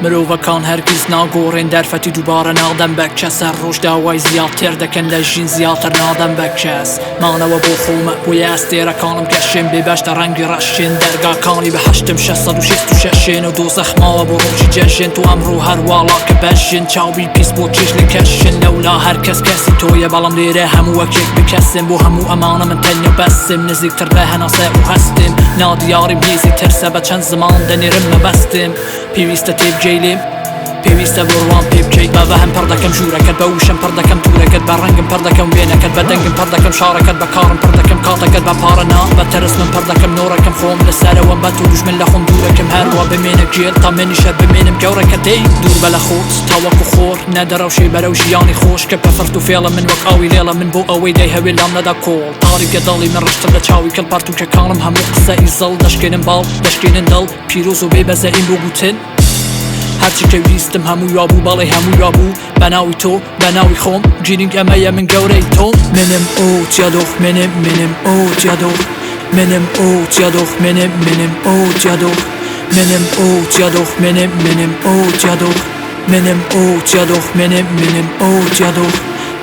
مرۆڤەکان هەرگیز ناگۆڕێن، دەرفەتی دووبارە نادەم بە کەس، هەر ڕۆژ داوای زیاتر دەکەن لە ژین زیاتر نادەم بە کەس، مانەوە بۆ خۆمە بۆیە ئەستێرەکانم گەشن، بێ بەش لە ڕەنگی ڕەشن، دەرگاکانی بەهەشتم 666 و دۆزەخ ماوە بۆ ڕۆژی جەژن، تۆ ئەمڕۆ هەر واڵاکە بەژن، چاوی پیس بۆ چێژ لە کەشن، لەولا هەر کەس کەسی تۆیە بەڵام لێرە هەموو وەک یەک بکەسن، بۆ هەموو ئەمانە من تەنیا بەسم، نزیکتر لە هەناسە و هەستم، نادیاریم هێزی ترسە بە چەند زمان دەنێرم مەبەستم. پێویستە تێبگەی لێم پێویستە بڕوام پێ بکەیت بە وەهم پڕ دەکەم ژوورەکەت بە وشەم پڕ دەکەم توورەکەت بە ڕەنگم پڕ دەکەم وێنەکەت بە دەنگم پڕ دەکەم شارەکەت بە کارم پڕ دەکەم کاتەکەت بە پارە نا بە ترس من پڕ دەکەم نۆرەکەم خۆم لەسەرەوەم بە تۆ دوژمن لە خۆم دوورەکەم هەروا بمێنە گێل تا منیش هەر بمێنم گەورەکە دەی دوور بە لە خۆت تاوەکو خۆر نەدەڕەوشێ بەرەو ژیانی خۆش کە پەفرت و فێڵە من وەک ئاوی لێڵە من بۆ ئەوەی دەیهەوێ لام نەدا کۆڵ تاریکە دڵی من ڕەشتر لە چاوی کڵ پەرتوکەکانم هەموو قسە ی زڵ دەشکێنم باڵ دەشکێنن دڵ پیرۆز و بێ بەزەییم بۆ گوتن هەرچی کە ویستم هەمووی وابوو بەڵێ هەمووی وابوو بەناوی تۆ بەناوی خۆم گرینگ ئەمەیە من گەورەی تۆم. منم ئۆ تیادۆخ منم منم ئۆ تیادۆخ منم ئۆ تیادۆخ منم منم ئۆ تیادۆخ منم ئۆ تیادۆخ منم منم ئۆ تیادۆخ منم ئۆ تیادۆخ منم منم ئۆ تیادۆخ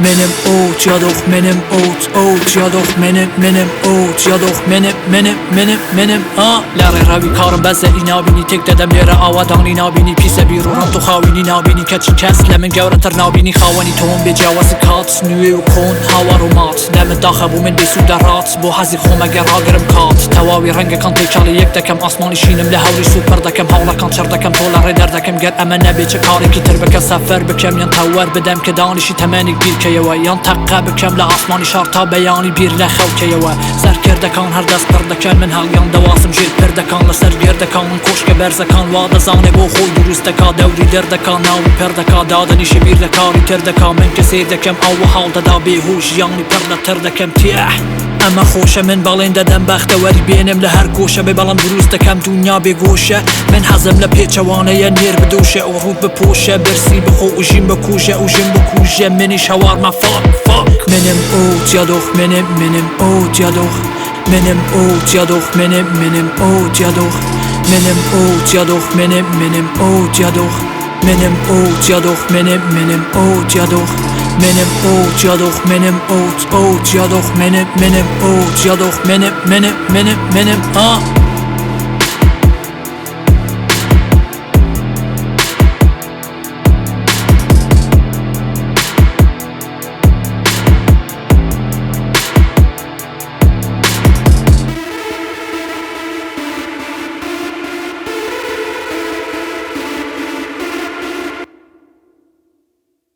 منم ئۆ تیادۆخ منم ئۆ ئۆ تیادۆخ منم منم ئۆ تیادۆخ منم منم منم منم ئا. لە ڕێڕەوی کارم بەزەیی نابینی تێک دەدەم لێرە ئاوادانی نابینی پیسە بیر و ڕەت و خاوینی نابینی کەچی کەس لە من گەورەتر نابینی خاوەنی تۆم بێ جیاوازی کات نوێ و کۆن هاوار و مات دەمت داخە بۆ من بێ سوود دەڕات بۆ حەزی خۆم ئەگەر ڕاگرم کات تەواوی ڕەنگەکان تێکەڵی یەک دەکەم ئاسمانی شینم لە هەوری سوور پڕ دەکەم هەوڵەکان چڕ دەکەم تۆ لە ڕێ دەردەکەم گەر ئەمە نەبێ چ کارێکی تر بکەم سەفەر بکەم یان تەوەر بدەم کە دانیشی تەمەنێک بیرکەیەوە یان تەقە بکەم لە ئاسمانی شار تا بەیانی بیر لە خەوکەیەوە سەرکردەکان هەر دەست پڕ دەکەن من هەڵیان دەواسم ژێر پردەکان لەسەر گردەکان من کۆشکە بەرزەکان وا دەزانێ بۆ خۆی دروست دەکا دەوری دەردەکا ناوی پڕ دەکا دادەنیشێ بیر لە کاری تر دەکا من کە سەیر دەکەم ئەو وە هەڵ دەدا بێهۆی ژیانی پڕ لە تڕ دەکەم تیح ئەمە خۆشە من بەڵێن دەدەم بەختەوەری بێنم لە هەر گۆشە بێ بەڵام دروست دەکەم دونیا بێ گۆشە من حەزم لە پێچەوانەیە نێر بدۆشە و ڕووت بپۆشە برسی بخۆ و ژین بکوژە و ژن بکوژە منیش هەوارمە fuck fuck. منم ئۆ تیادۆخ منم منم ئۆ تیادۆخ منم ئۆ تیادۆخ منم منم ئۆ تیادۆخ منم ئۆ تیادۆخ منم منم ئۆ تیادۆخ منم ئۆ تیادۆخ منم منم ئۆ تیادۆخ منم ئۆ تیادۆخ منم ئۆ ئۆ تیادۆخ منم منم ئۆ تیادۆخ منم منم منم منم ئا.